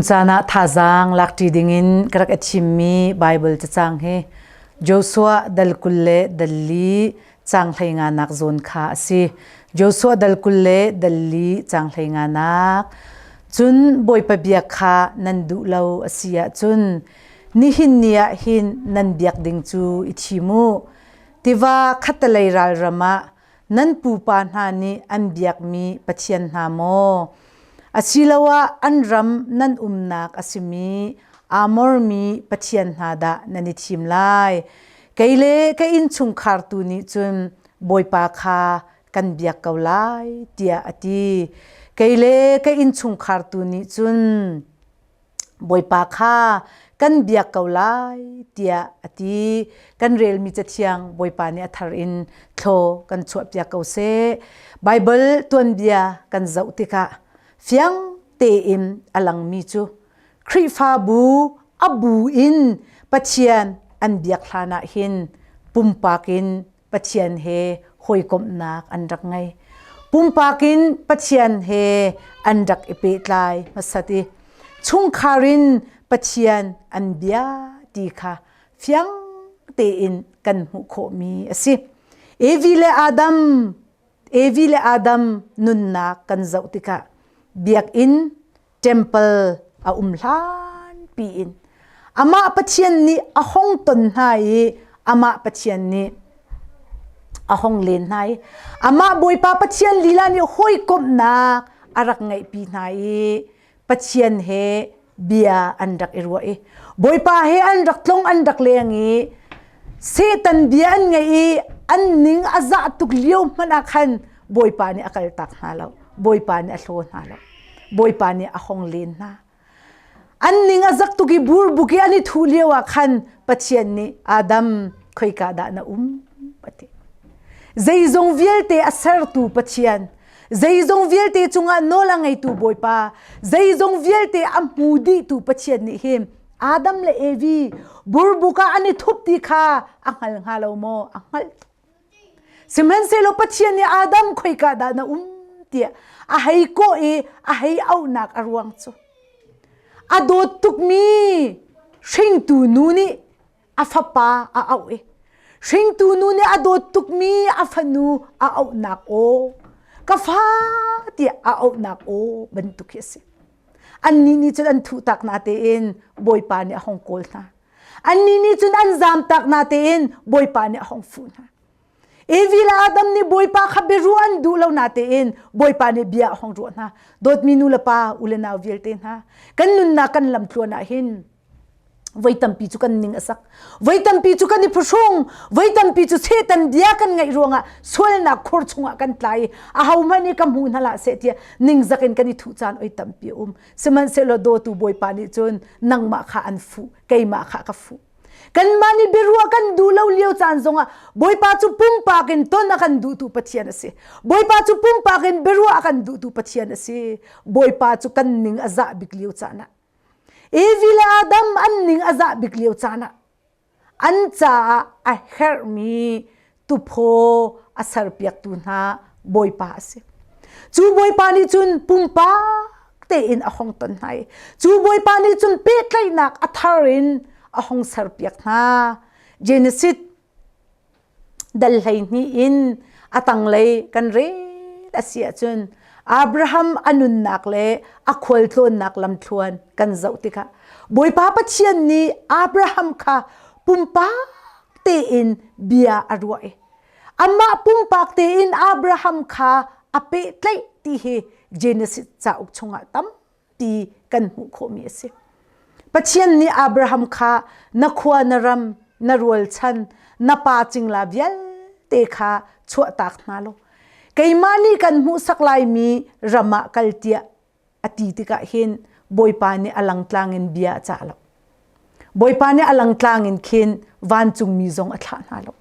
Caan ah thazaang lakṭi dingin ka rak i thimmi Baibal cacang hi Joshua dal 20 le dal li caang 15nak zawn kha a si. Joshua dal 20 le dal li caang 15nak. Cun Bawipa biak kha nan duh lo a si ahcun nihin ni ah hin nan biak ding cu i thim u. Tiva khattelei ralram ah nan pupa hna nih an biakmi pathian hna maw? Asiloah an ram nan umnak a simi Amor mi pathian hna dah nan i thim lai? Kei le ka innchungkhar tu nih cun Bawipa kha kan biak ko lai, tiah a ti. Kei le ka innchungkhar tu nih cun Bawipa kha kan biak ko lai tiah a ti. Kan relmi cathiang Bawipa nih a thar in thlaw kan chuahpiak ko seh. Baibal tuanbia kan zoh tikah fiang tein a langmi cu Khrihfabu a bu in Pathian an biak hlan ah hin pumpak in Pathian he hawikomhnak an rak ngei. Pumpak in Pathian he an rak i pehtlai hmasat i chungkhar in Pathian an bia ti kha fiang tein kan hmuh khawhmi a si. Evi le Adam Evi le Adam nunnak kan zoh tikah biakinn temple a um hlan piin amah Pathian nih a hong ton hna i amah Pathian nih a hong len hna i amah Bawipa Pathian lila nih hawikomhnak a rak ngeihpi hna i Pathian he bia an rak i ruah i Bawipa he an rak tlong an rak leng i Satan bia an ngaih i an ning a zah tuk lio hmanh ah khan Bawipa nih a kaltak hna lo Bawipa nih a hlaw hna lo Bawipa nih a hong len hna an ning a zak tuk i burbuk i an i thuh lio ah khan Pathian nih Adam khoika dah na um a ti zeizong vialte a sertu Pathian zeizong vialte cungah nawl a ngeitu Bawipa zeizong vialte a hmu dihtu Pathian nih hin Adam le Evi burbuk ah an i thup ti kha a hngal hnga lo maw a hngalh sihmanhsehlaw Pathian nih Adam khoika dah na um tiah a hei kawh i a hei auhnak a ruang cu a dawt tukmi hringtu nu nih a fapa a auh i hringtu nu nih a dawt tukmi a fanu a auhnak aw ka fa tiah a auhnak aw bantuk hi a si annih nih cun an thuh tak na tein bawipa nih a hong kawl hna annih nih cun an zam tak na tein bawipa nih a hong fuh hna Evi le Adam nih Bawipa kha biaruah an duh lo na tein Bawipa nih bia a hong ruah hna. Dawtmi nu le pa, u le nau vialte hna, kan nunnak kan lam tluan ah hin voi tampi cu kan ning a sak voi tampi cu kan i phuhrung voi tampi cu Satan bia kan ngaih ruangah sualnak khur chungah kan tla i ahohmanh nih ka hmu hna hlah seh tiah ningzak in kan i thuh caan oi tampi a um sihmanhsehlaw dawtu Bawipa nih cun nangmah kha an fuh keimah kha ka fuh kanmah nih biaruah kan duh lo lio caan zongah Bawipa cu pumpak in ton a kan duhtu Pathian a si Bawipa cu pumpak in biaruah a kan duhtu Pathian a si Bawipa cu kan ning a zah bik lio caan ah Evi le Adam an ning a zah bik lio caan ah an caah a herhmi tuphaw a serpiaktu hna Bawipa a si. Cu Bawipa nih cun pumpak tein a hong ton hna i cu Bawipa nih cun pehtlaihnak a thar in a hong serpiak hna. Genesis dal 12 in a tanglei kan rel a si ahcun Abraham a nunnak le a khualtlawnnak lamthluan kan zoh tikah Bawipa Pathian nih Abraham kha pumpak tein bia a ruah i amah pumpak tein Abraham kha a pehtlaih ti hi Genesis cauk chungah tam ti kan hmuh khawhmi a si. Pathian nih Abraham kha na khua na ram na rualchan na pa cingla vialte kha chuahtak hna law keimah nih kan hmuhsak laimi ram ah kal tiah a ti tikah hin Bawipa nih a langtlang in bia a cah lo. Bawipa nih a langtlang in khin vancungmi zong a thlah hna lo.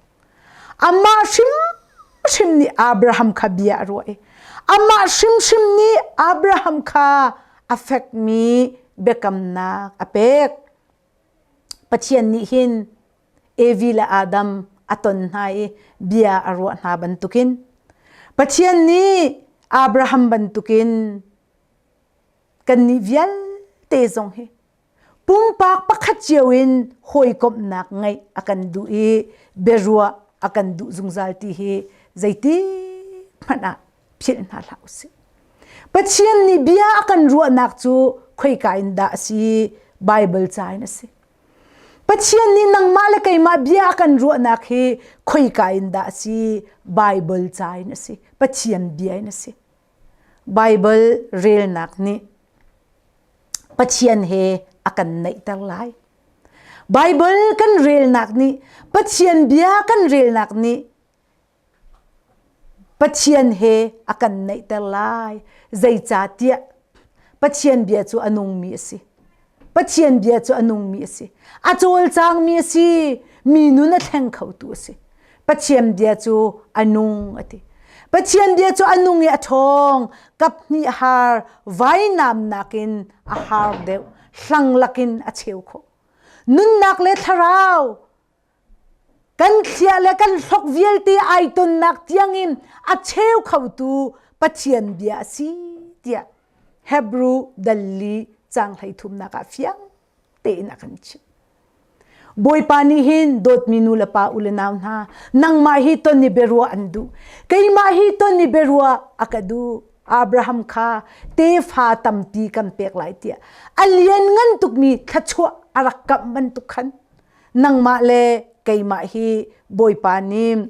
Amah hrimhrim nih Abraham kha bia a ruah i amah hrimhrim nih Abraham kha a fekmi biakamnak a pek. Pathian nih hin Evi le Adam a ton hna i bia a ruah hna bantukin Pathian nih Abraham bantukin kannih vialte te zong hi pumpak pakhat cio in hawikomhnak ngeih a kan duh i biaruah a kan duh zungzal ti hi zeiti hmanh ah philh hna hlah usih. Pathian nih bia a kan ruahnak cu khoika in dah a si? Bible ca in a si. Pathian nih nangmah le keimah bia a kan ruahnak hi khoika in dah a si? Bible ca in a si. Pathian bia in a si. Bible relnak nih Pathian he a kan naihter lai. Bible kan relnak nih Pathian bia kan relnak nih Pathian he a kan naihter lai. Zeicahtiah Pathian bia cu a nungmi a si. Pathian bia cu a nungmi a si. A cawlcangmi a si. Mi nun a thleng khotu a si. Pathian bia cu a nung a ti. Pathian bia cu a nung i a ṭhawng. Kap hnih har vainam nakin a har deuh. Hlang lakin a cheu khawh. Nunnak le thlarau kan thliah le kan hlok vialte ai tonnak tiangin a cheu khotu Pathian bia a si tiah Hebrew dalli cang hlei thumnak ah fiang tein a kan chimh. Bawipa nih hin dawtmi nu le pa u le nau hna nangmah hi ton i biaruah an duh keimah hi ton i biaruah a ka duh Abraham kha tefa tampi kan pek lai tiah a lian ngan tukmi thluachuah a rak kamh bantuk khan nangmah le keimah hi Bawipa nih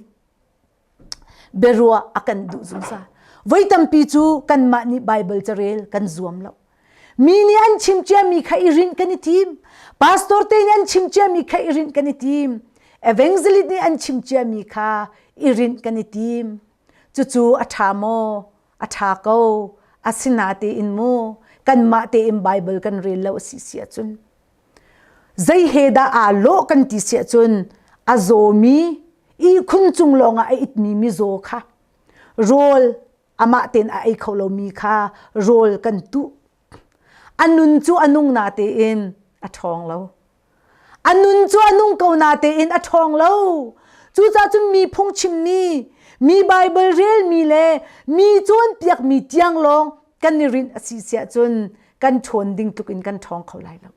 biaruah a kan duh zungzal. Voi tampi cu kanmah nih Baibal carel kan zuam lo. Mi nih an chim ciami kha i rinh kan i tim. Pastor te nih an chim ciami kha i rinh kan i tim. Evangelist nih an chim ciami kha i rinh kan i tim. Cucu a ṭha maw? A ṭha ko. Asinatein mu kanmah tein Baibal kan rel lo a si si ahcun Zei he dah aa lawh kan ti si ahcun a zawmi ihkhun cung lawngah a itmi mizaw kha rawl amah tein a ei kho lomi kha rawl kan tuh. A nun cu a nung natein a ṭhawng lo. A nun cu a nung ko natein a ṭhawng lo. Cucaah cun mi phungchimmi, mi Baibal relmi le mi cawnpiakmi tiang lawng kan i rinh a si siah cun kan ṭhawn ding tluk in kan ṭhawng kho lai lo.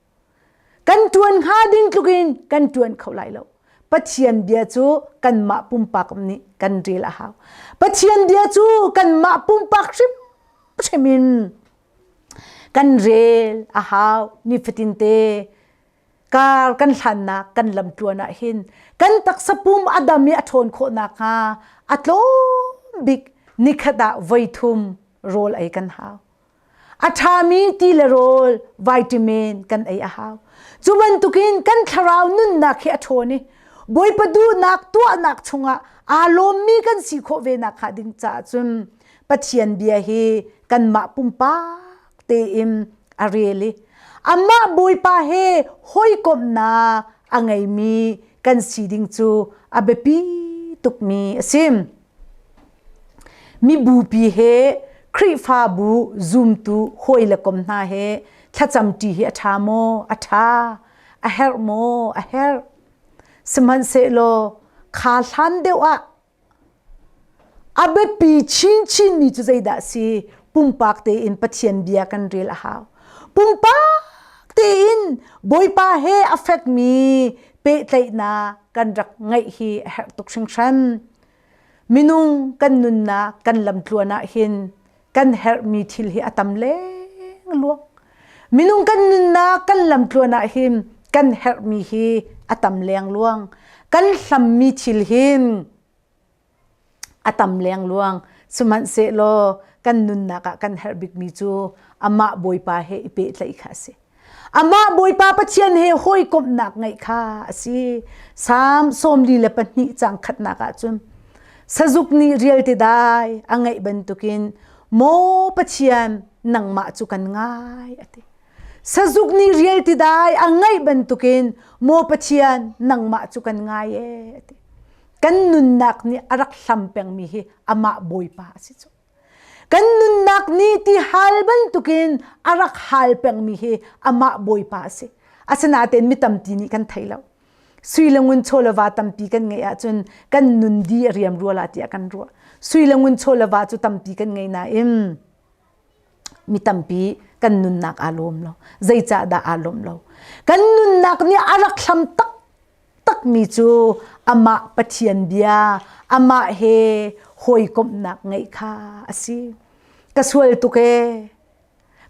Kan ṭuan hnga ding tluk in kan ṭuan kho lai lo. Pathian bia cu kanmah pumpak nih kan rel a hau. Pathian bia cu kanmah pumpak hrimhrim in kan rel a hau. Nifatin te kar kan hlannak kan lamtluan ah hin kan taksa pum a dam i a ṭhawn khawh nakhnga a tlawm bik nikhat ah voi thum rawl ei kan hau. A ṭhami ti le rawl vitamin kan ei a hau. Cu bantukin kan thlarau nunnak hi a ṭhawn i Bawipa duhnak tuahnak chungah aa lawmmi kan si khawh ve nak hnga ding caah cun Pathian bia hi kanmah pumpak tein a rel i amah Bawipa he hawikomhnak a ngeimi kan si ding cu a biapi tukmi a si. Mibupi he Khrihfabu zumtu hawi le kom hna he thlacamṭi hi a ṭha maw? A ṭha. A herh maw? A herh. Sihmanhsehlaw kha hlan deuh ah a biapi chinchinmi cu zeidah a si? Pumpak tein Pathian bia kan rel a hau. Pumpak tein Bawipa he a fekmi pehtlaihnak kan rak ngeih hi a herh tuk hringhran. Minung kan nunnak kan lamtluan ah hin kan herhmi thil hi a tam lengluang. Minung kan nunnak kan lamtluan ah hin kan herhmi hi a tam lengluang. Kan hlammi thil hin a tam lengluang. Sihmanhsehlaw kan nunnak ah kan herh bikmi cu amah Bawipa he i pehtlaih kha a si. Amah Bawipa Pathian he hawikomhnak ngeih kha a si. Salm 42 cang khatnak ah cun sazuk nih rialte dai a ngeih bantukin maw Pathian nangmah cu kan ngai a ti. Sazuk nih rialte dai a ngeih bantukin maw Pathian nangmah cu kan ngai e a ti. Kan nunnak nih a rak hlam pengmi hi amah Bawipa a si cu. Kan nunnak nih ti hal bantukin a rak hal pengmi hi amah Bawipa a si. Asinain mi tampi nih kan thei lo. Sui le ngun chaw le va tampi kan ngeih ahcun kan nun di a riam rua la tiah kan ruah. Sui le ngun chaw le va cu tampi kan ngei nain mi tampi Kan nunnak aa lawm lo. Zeicahdah aa lawmh lo? Kan nunnak nih a rak hlam taktakmi cu amah Pathian bia, amah he hawikomhnak ngeih kha a si. Ka sual tuk ee,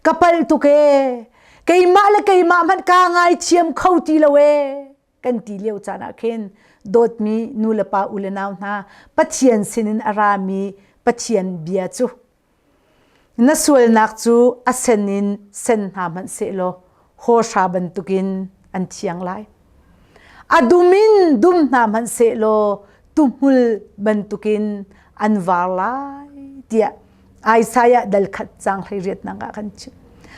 ka palh tuk ee, keimah le keimah hmanh kaa ngaithiam kho ti lo ee kan ti lio caan ah khin dawtmi nu le pa u le nau hna Pathian sinin a rami Pathian bia cu na sualnak cu a sen in sen hna hmanh sehlaw hawhra bantukin an thiang lai. A dum in dum hna hmanh sehlaw tuhmul bantukin an var lai tiah Isaiah dal khat cang hlei riatnak ah kan chim.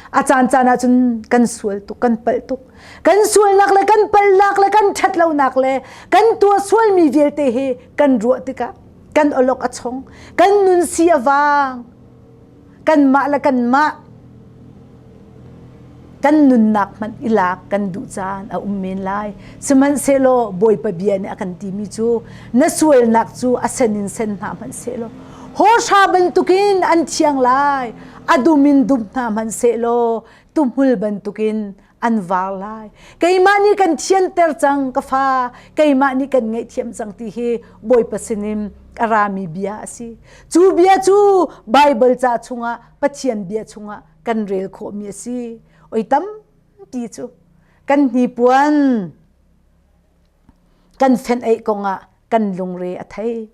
A caan caan ah cun kan sual tuk, kan palh tuk. Kan sualnak le kan palhnak le kan ṭhatlonak le kan tuah sualmi vialte hi kan ruah tikah kan awlok a chong, kan nun si a vang. Kanmah le kanmah kan nunnak hmanh i lak kan duh caan a um men lai. Sihmanhsehlaw Bawipa bia nih a kan timi cu na sualnak cu a sen in sen hna hmanhsehlaw hawhra bantukin an thiang lai, a dum in dum hna hmanhsehlaw tuhmul bantukin an var lai. Keimah nih kan thianter cang ka fa, keimah nih kan ngaihthiam cang ti hi Bawipa sinin a rami bia a si. Cu bia cu Baibal ca chungah Pathian bia chungah kan rel khawhmi a si. Oi tampi cu kan hnipuan kan fenh eih kongah kan lungre a thei.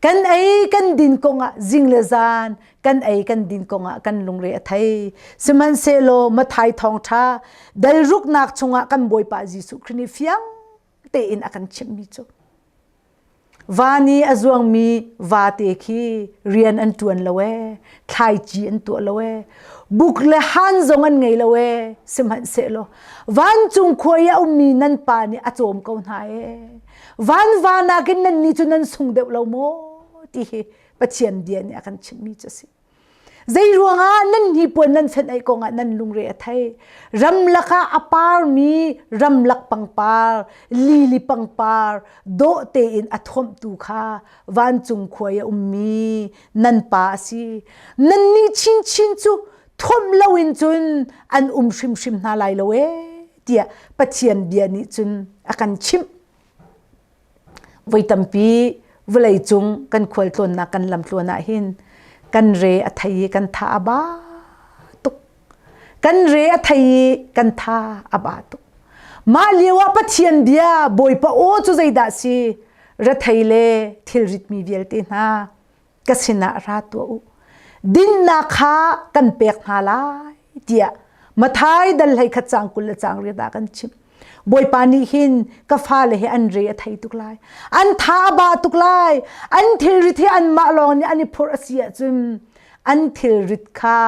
Kan ei kan din kongah zing le zan kan ei kan din kongah kan lungre a thei. Sihmanhsehlaw Mathai thawngṭha dal ruknak chungah kan Bawipa Jesuh Khrih nih fiang tein a kan chimhmi cu Van i a zuangmi vate khi rian an ṭuan lo ee, thlaici an tuah lo ee, buk le han zong an ngei lo ee, sihmanhsehlaw vancung khua i a ummi nan pa nih a cawm ko hna ee. Van va nakin nannih cu nan sung deuh lo maw ti hi Pathian bia nih a kan chimhmi cu a si. Zei ruangah nan hnipuan nan fenh ei kongah nan lungre a thei. Ramlak ah a parmi ramlak pangpar, lili pangpar dawh tein a thuamhtu kha vancung khua i a ummi nan pa a si. Nannih chinchin cu thuamh loin cun an um hrimhrim hna lai lo ee tiah Pathian bia nih cun a kan chimh. Voi tampi vawleicung kan khualtlawnnak kan lamtluan ah hin kan re a thei i kan tha a ba tuk. Kan re a thei i kan tha a ba tuk. Mah lio ah Pathian bia Bawipa aw cu zeidah si? Rethei le thilritmi vialte hna ka sinah ra tuah u. Dinnak kha kan pek hna lai tiah Mathai dal hlei khat cang 20 le cang riat ah kan chim. Bawipa nih hin ka fale he an re a thei tuk lai. An tha a ba tuk lai. An thilrit hi anmah lawng nih an i phurh a si ahcun an thilrit kha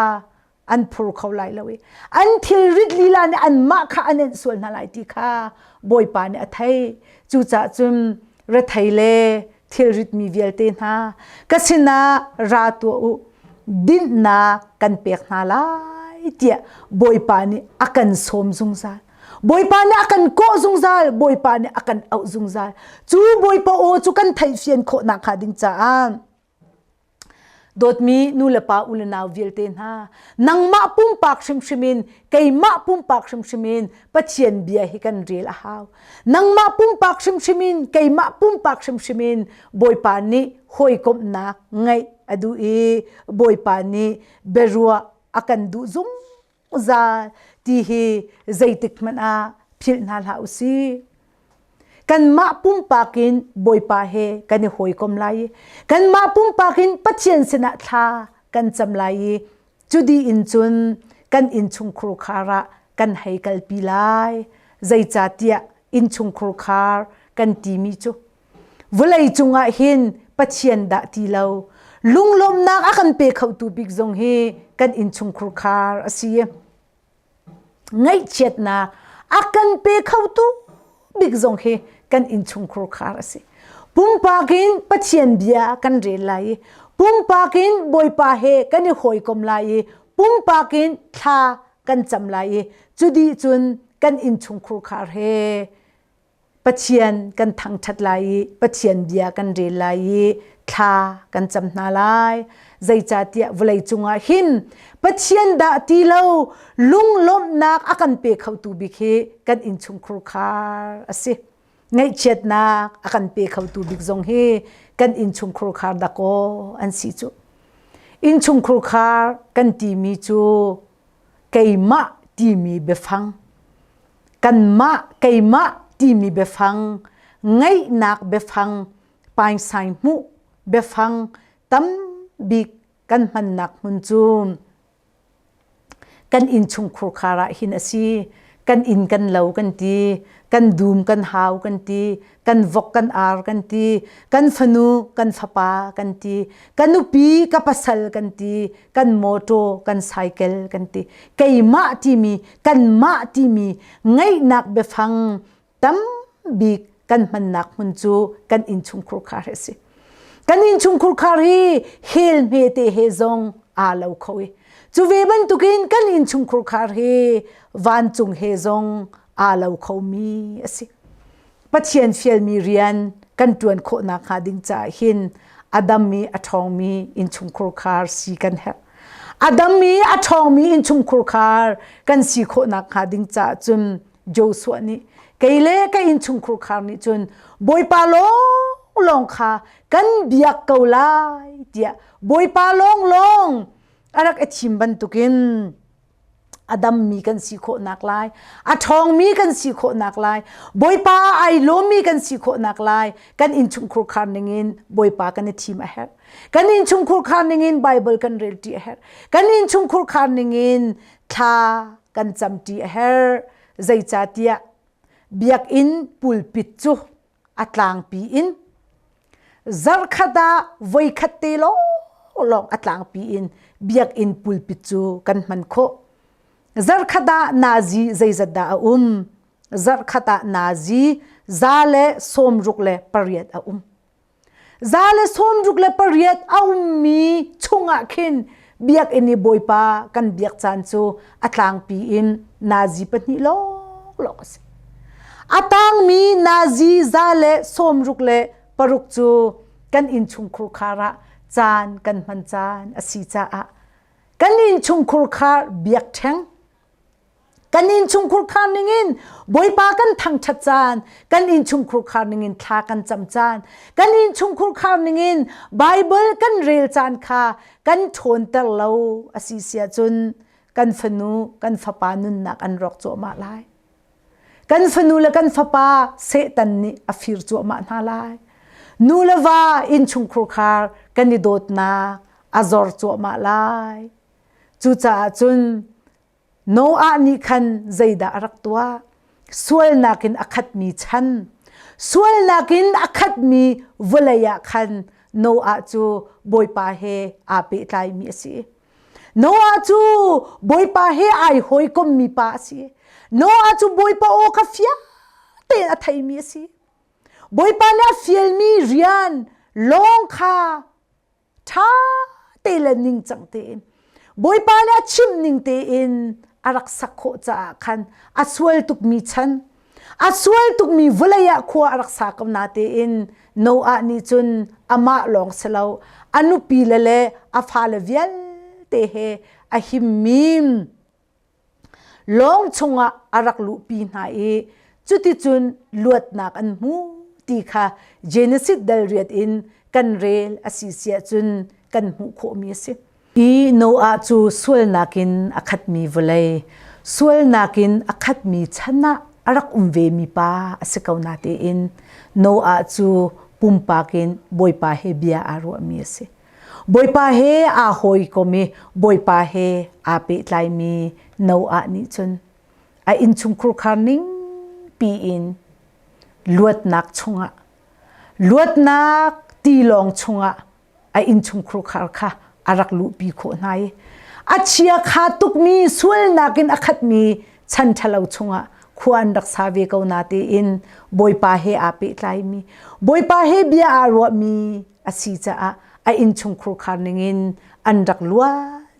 an phur kho lai lo i an thilrit lila nih anmah kha an enh sual hna lai ti kha Bawipa nih a theih. Cucaah cun rethei le thilrit mi vialte hna ka sinah ra tuah u dinhnak kan pek hna lai tiah Bawipa nih a kan sawm zungzal. Bawipa nih a kan kawh zungzal, Bawipa nih a kan auh zungzal. Cu Bawipa aw cu kan theihfian khawh nakhnga ding caah Dawtmi nu le pa u le nau vialte hna, nangmah pumpak hrimhrim in, keimah pumpak hrimhrim in Pathian bia hi kan rel a hau. Nangmah pumpak hrimhrim in, keimah pumpak hrimhrim in Bawipa nih hawikomhnak ngeih a duh i Bawipa nih biaruah a kan duh zungzal ti hi zeitik hmanh ah philh hna hlah u sih. Kanmah pumpak in Bawipa he kan i hawikom lai i kanmah pumpak in Pathian sinah thla kan cam lai i cudi in cun kan innchungkhur khar ah kan hei kalpi lai. Zeicahtiah innchungkhur khar kan timi cu vawlei cungah hin Pathian dah ti lo lunglawmhnak a kan pe khotu bik zong hi kan innchungkhur khar a si. Ngaihchiatnak a kan pe khotu bik zong hi kan innchungkhur khar a si. Pumpak in Pathian bia kan rel lai i pumpak in Bawipa he kan i hawikom lai i pumpak in thla kan cam lai i cudi cun kan innchungkhur khar he. Pathian kan thangṭhat lai i Pathian bia kan rel lai i thla kan cam hna lai. Zeicahtiah vawlei cungah hin Pathian dah ti lo lunglawmhnak a kan pe khotu bik hi kan innchungkhur khar a si. Ngaihchiatnak a kan pe khotu bik zong hi kan innchungkhur khar dakaw an si cu. Innchungkhur khar kan timi cu keimah timi biafang kanmah keimah timi biafang ngaihnak biafang painsain hmuh biafang tam bik kan hmannak hmun cu kan innchungkhur khar ah hin a si kan inn kan lo kan ti kan dum kan hau kan ti kan vok kan ar kan ti kan fanu kan fapa kan ti kan nupi ka pasal kan ti kan motor kan cycle kan ti keimah timi kanmah timi ngaihnak biafang tam bik kan hmannak hmun cu kan innchungkhur khar hi a si kan innchungkhur khar hi hel hmete he zong aa lo kho i cu ve bantukin kan innchungkhur khar hi vancung he zong aa lo khomi a si Pathian fialmi rian kan ṭuan khawh nakhnga ding caah hin a dam i a ṭhawngmi innchungkhur khar si kan herh. A dam i a ṭhawngmi innchungkhur khar kan si khawh nakhnga ding caah cun Joshua nih kei le ka innchungkhur khar nih cun Bawipa lawnglawng kha kan biak ko lai tiah Bawipa lawnglawng a rak i thim bantukin a dammi kan si khawhnak lai a ṭhawngmi kan si khawhnak lai bawipa ai lawmmi kan si khawhnak lai kan innchungkhur khar ningin bawipa kan i thim a herh kan innchungkhur khar ningin bible kan rel ṭi a herh kan innchungkhur khar ningin thla kan cam ṭi a herh zeicahtiah biakinn pulpit cu a tlangpi in zarkhat ah voikhat te lawnglawng a tlangpi in biakinn pulpit cu kan hman khawh zarkhat ah nazi zeizat dah a um zarkhat ah nazi 168 a um 168 a ummi chungah khin biakinn i bawipa kan biak caan cu a tlangpi in nazi pahnih lawnglawng a si A tangmi nazi 166 cu kan innchungkhur khar ah caan kan hman caan a si caah kan innchungkhur khar biakṭheng kan innchungkhur khar ningin Bawipa kan thangṭhat caan kan innchungkhur khar ningin thla kan cam caan kan innchungkhur khar ningin Bible kan rel caan kha kan ṭhawnter lo a si sia cun kan fanu kan fapa nunnak an rawk cuahmah lai. Kan fanu le kan fapa Satan nih a fir cuahmah hna lai. Nu le va innchungkhur khar kan i dawtnak a zor cuahmah lai. Cucaah cun Noah nih khan zeidah a rak tuah? Sualnak in a khatmi chan, sualnak in a khatmi vawlei ah khan Noah cu Bawipa he aa pehtlaimi a si. Noah cu Bawipa he ai hawikommi pa a si. Noah cu Bawipa aw kha fiang tein a theimi a si. Bawipa nih a fialmi rian lawng kha ṭha te le ningcang tein Bawipa nih a chimh ning tein a rak sak khawh caah khan a sual tukmi chan A sual tukmi vawlei ah khua a rak sa ko natein Noah nih cun amah lawng si lo a nupi le le a fale vialte he a himmi lawng chungah a rak luhpi hna i cuticun luatnak an hmu ti kha Genesis dal riat in kan rel a si siah cun kan hmuh khawhmi a si. I Noah cu sualnak in a khatmi vawlei, sualnak in a khatmi chan ah a rak um vemi pa a si ko natein Noah cu pumpak in Bawipa he bia aa ruahmi a si. Bawipa he aa hawikom i Bawipa he aa pehtlaimi Noah nih cun a innchungkhur khar ning piin luatnak chungah luatnak tilawng chungah a innchungkhur khar kha a rak luhpi khawh hna i a chia kha tukmi sualnak in a khatmi chan ṭhalo chungah khua an rak sa ve ko na tein Bawipa he aa pehtlaimi Bawipa he bia aa ruahmi a si caah a innchungkhur khar ningin an rak lua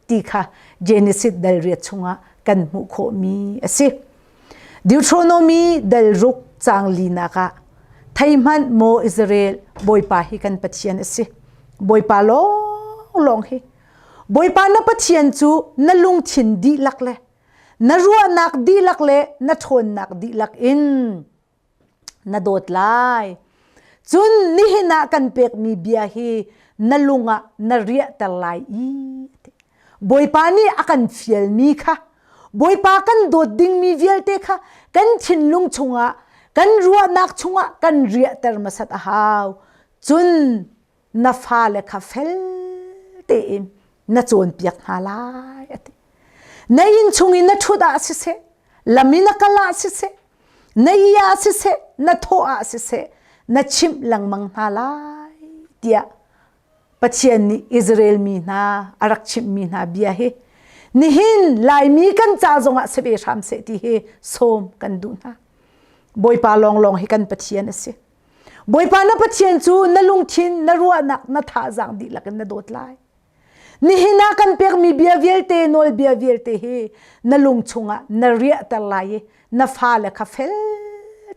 ti kha Genesis dal riat chungah kan hmuh khawhmi a si. Deuteronomy dal ruk Caang linak ah thei hmanh maw Israel Bawipa hi kan Pathian a si. Bawipa lawnglawng hi. Bawipa na Pathian cu na lungthin dihlak le na ruahnak dihlak le na ṭhawnnak dihlak in na dawt lai. Cun nihin ah kan pekmi bia hi na lung ah na riahter lai i Bawipa nih a kan fialmi kha Bawipa kan dawt dingmi vialte kha kan thinlung chungah kan ruahnak chungah kan riahter hmasat a hau. Cun na fale kha fel tein na cawnpiak hna lai a ti. Na inn chung in na ṭhut ah siseh, lam in na kal ah siseh, na i ah siseh, na thawh ah siseh, na chimh lengmang hna lai tiah Pathian nih Israel mi hna a rak chimhmi hna bia hi nihin Laimi kan ca zongah si ve hram seh ti hi sawm kan duh hna. Bawipa lawnglawng hi kan Pathian a si. Bawipa na Pathian cu na lungthin, na ruahnak, na thazaang dihlak in na dawt lai. Nihin ah kan pekmi bia vialte, nawlbia vialte hi na lung chungah na riahter lai i na fale kha fel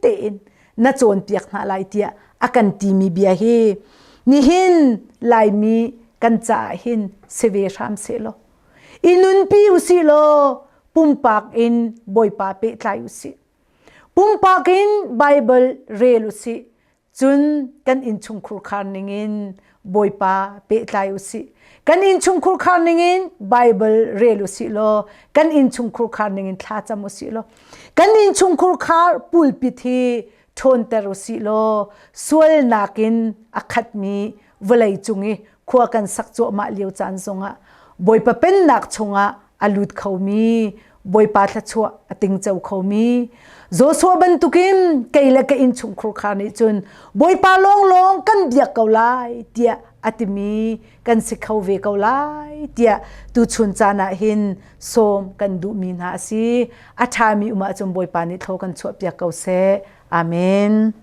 tein na cawnpiak hna lai tiah a kan timi bia hi nihin Laimi kan caah hin si ve hram sehlaw i nunpi usih law pumpak in Bawipa pehtlai usih. Pumpak in Baibal rel usih Cun kan innchungkhur khar ningin Bawipa pehtlai usih. Kan innchungkhur khar ningin Bible rel usih law kan innchungkhur khar ningin thlacam usih law kan innchungkhur khar pulpit hi ṭhawnter usih law sualnak in a khatmi vawlei cung i khua kan sak cuahmah lio caan zongah Bawipa pennak chungah a lut khomi Bawipa thluachuah a tingco khomi Joshua bantukin kei le ka innchungkhur kha nih cun Bawipa lawnglawng kan biak ko lai tiah a timi kan si kho ve ko lai tiah tuchun caan ah hin sawm kan duhmi hna a si. A ṭhami um ahcun Bawipa nih thlaw kan chuahpiak ko seh. Amen.